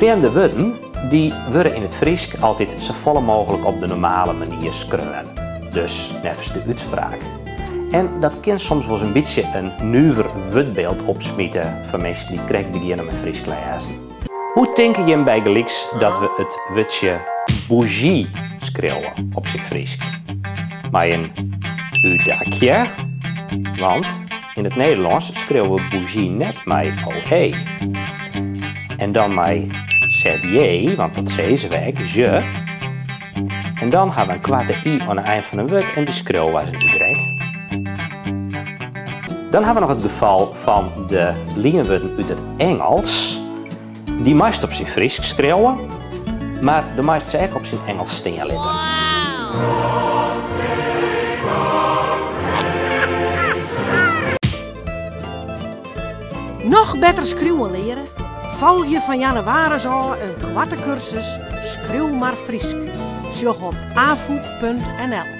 Frjemde wurden, dy wurde yn it Frysk altyd safolle mooglik op de normale manier skreaun, dus neffens de útspraak. En dat kin soms wolris in bytsje in nuver wurdbyld opsmite foar minsken dy't krekt begjinne mei Frysk lêzen. Hoe tinke jim bygelyks dat we it wurdsje bougie skriuwe op syn Frysk? Mei in u-dakje? Want yn it Nederlânsk skriuwe we bougie net mei oe. En dan mei zj, want dat sizze we ek, je. En dan ha we in koarte i oan 'e ein fan in wurd en dy skriuwe we as in y. Dan ha we noch it gefal fan de lienwurden út it Ingelsk. Dy meist op syn Frysk skriuwe, mar do meist se ek op syn Ingelsk stean litte. Noch better skriuwen leare? Folgje fan jannewaris ôf in koarte kursus Skriuw mar Frysk. Sjoch op afûk.nl.